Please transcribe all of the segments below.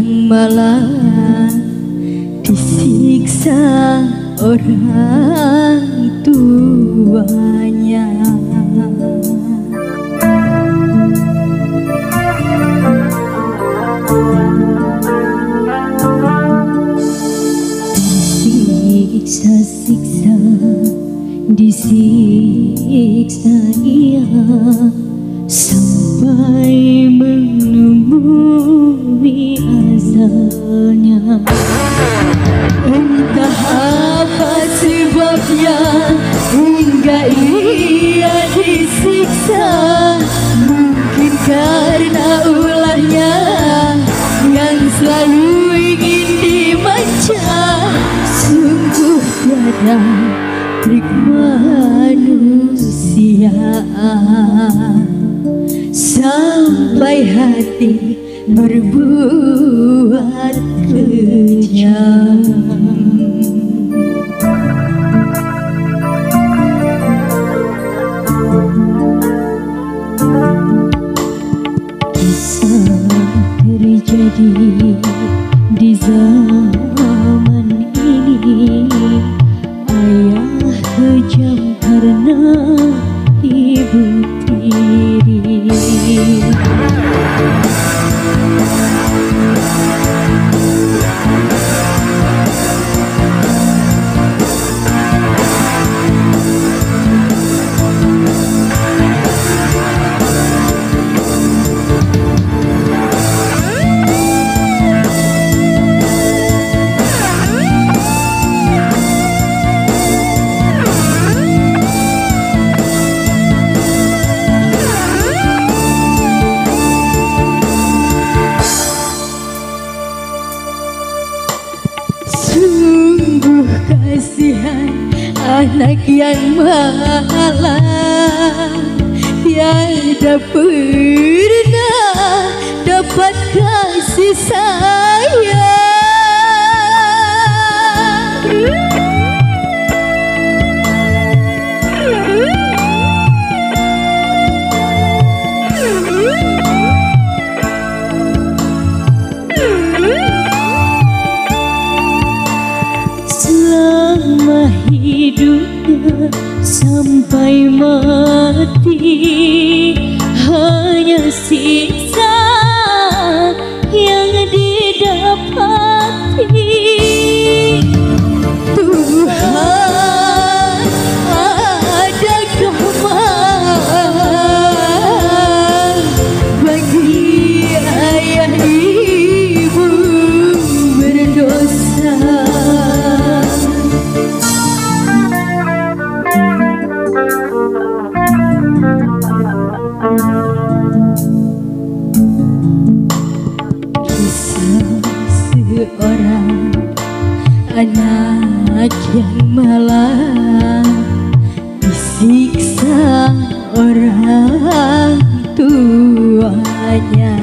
yang malang disiksa orang tuanya. Tersiksa-siksa, disiksa ia sampai menemui azalnya. Entah apa sebabnya hingga ia disiksa. Mungkin karena ulahnya yang selalu ingin dimanja. Sungguh tiada trik manusia sampai hati berbuat kejam. Kisah terjadi di zaman ini, ayah kejam karena ibu tiri. Sungguh kasihan anak yang malang, tiada pernah dapat kasih sayang. Selama hidupnya sampai mati hanya siksa yang didapati. Tuhan, adakah maaf bagi ayah ibu berdosa? Kisah seorang anak yang malang disiksa orang tuanya.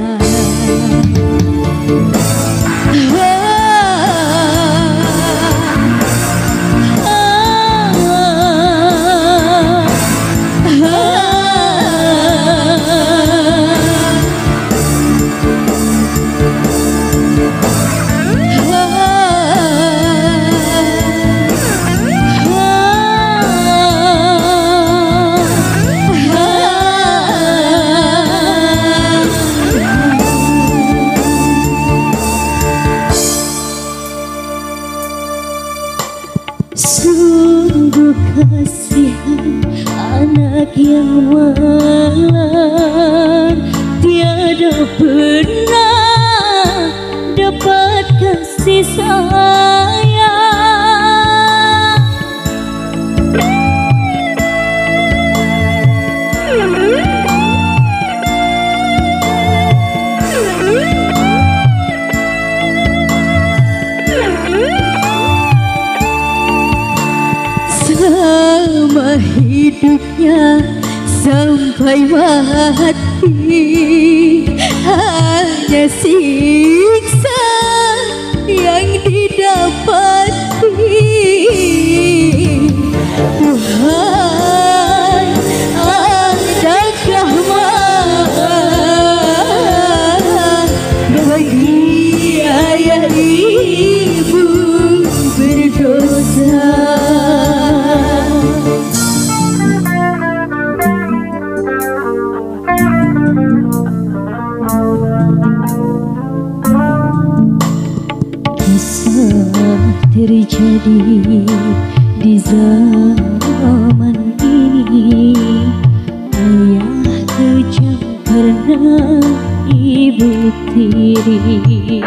Sungguh kasihan anak yang malang, tiada pernah dapat kasih sayang. Selama hidupnya sampai mati hanya siksa yang didapati. Tuhan, adakah maaf bagi terjadi di zaman ini. Ayah kejam karena ibu tiri.